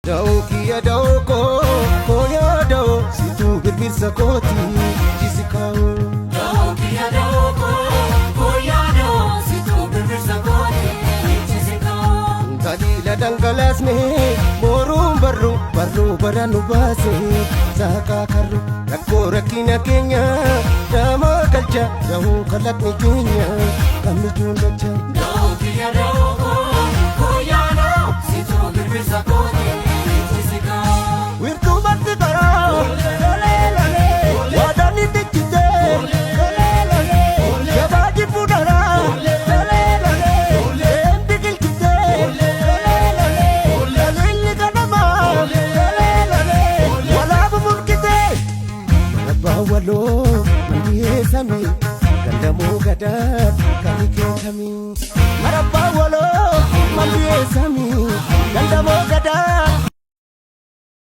Da'oo kiyya da'oo koo koo yaa da'oo situu birbirsa kooti jisi kaa'u. Da'oo kiyya da'oo koo koo yaa da'oo situu birbirsa kooti jisi kaa'u. Taliila dhangalaasne mooruun barru barruu bara nu baase saaqaa karru rakkoo rakkina keenya daamaa galcha da'oo kalaqni keenya kan mijuun dacha. Da'oo kiyya da'oo koo koo yaa da'oo situu birbirsa kooti jisi kaa'u. Wirtuu barti karaa lolee lolee waadaan itti jitee lolee lolee gabaa jibbu daraa lolee lolee een biqilchitee lolee lolee laliilli ganamaa lolee lolee walaabu mulqitee. Abbaa waloo mandiyee samii gandamoo gadaa kan keekamii. Marabbaa waloo mandiyee samii gandamoo gadaa.